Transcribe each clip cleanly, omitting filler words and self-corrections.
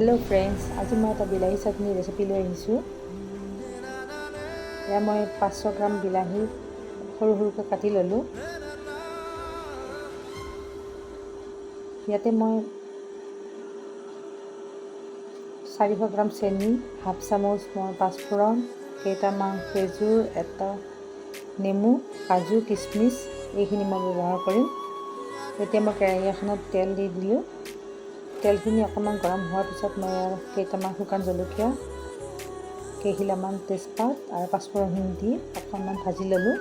Hello' friends, আজি মই এটা বিলাহী চাটনি ৰেচিপি লৈ আহিছোঁ। এয়া মই 500 গ্ৰাম বিলাহী সৰু সৰুকৈ কাটি ল'লোঁ। ইয়াতে মই 400 গ্ৰাম চেনি, হাফ চামুচ মই পাঁচফোৰণ, কেইটামান খেজুৰ, এটা নেমু, কাজু, কিচমিচ এইখিনি মই ব্যৱহাৰ কৰিম। এতিয়া মই কেৰাহী এখনত তেল দি দিলোঁ। তেলখিনি অকণমান গৰম হোৱাৰ পিছত মই ইয়াৰ কেইটামান শুকান জলকীয়া, কেইখিলামান তেজপাত আৰু পাঁচফোৰণখিনি দি অকণমান ভাজি ল'লোঁ।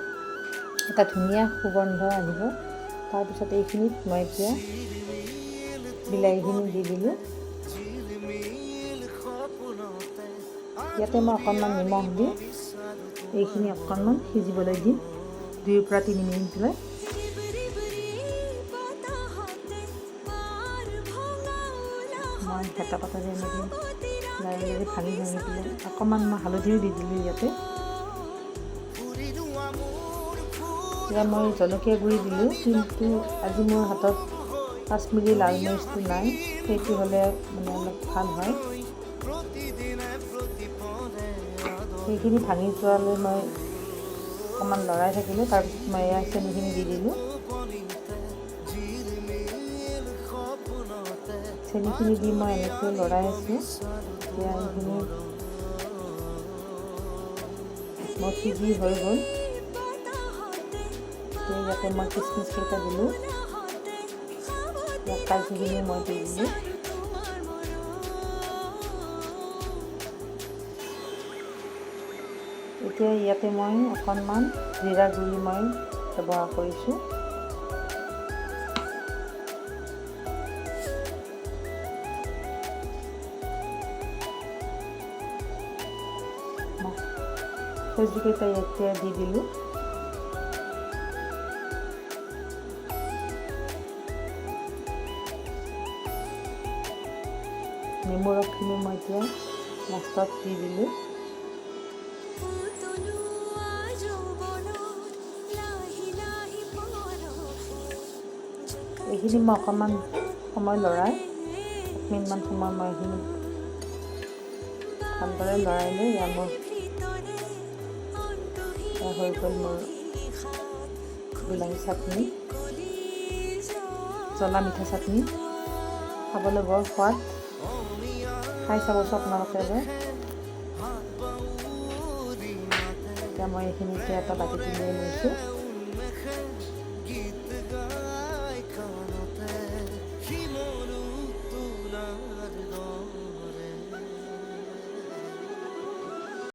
এটা ধুনীয়া সুগন্ধ আহিব। তাৰপিছত এইখিনিত মই এতিয়া বিলাহীখিনি দি দিলোঁ। ইয়াতে মই অকণমান নিমখ দি এইখিনি অকণমান সিজিবলৈ দিম 2ৰ পৰা 3 মিনিটলৈ। মই হেতা পাতাৰে এনেকৈ লাৰি লাৰি ভাঙি ভাঙি পেলাই অকণমান মই হালধিও দি দিলোঁ ইয়াতে। এতিয়া মই জলকীয়া গুড়ি দিলোঁ, কিন্তু আজি মোৰ হাতত কাশ্মীৰী লাল মৰিচটো নাই। সেইটো হ'লে মানে অলপ ভাল হয়। সেইখিনি ভাঙি যোৱালৈ মই অকণমান লৰাই থাকিলোঁ। তাৰপিছত মই এয়া চেনিখিনি দি দিলোঁ। চেনিখিনি দি মই এনেকৈ লৰাই আছোঁ। এতিয়া এইখিনি মোৰ সিজি হৈ গ'ল। এতিয়া ইয়াতে মই কিচমিচ কেইটা দিলোঁ, কাজুখিনিও মই দি দিলোঁ। এতিয়া ইয়াতে মই অকণমান জিৰা গুড়ি মই ব্যৱহাৰ কৰিছোঁ। খেজুৰকেইটা এতিয়া দি দিলোঁ। নেমু ৰসখিনি মই এতিয়া লাষ্টত দি দিলোঁ। এইখিনি মই অকণমান সময় লৰাই, 1 মিনিটমান সময় মই এইখিনি ভালদৰে লৰাই লৈ এয়া মোৰ হৈ গ'ল মোৰ বিলাহী চাটনি, জ্বলা মিঠা চাটনি। খাবলৈ বৰ সোৱাদ। খাই চাবচোন আপোনালোকে এবাৰ। এতিয়া মই এইখিনি এতিয়া এটা বাতিত উলিয়াই লৈছোঁ।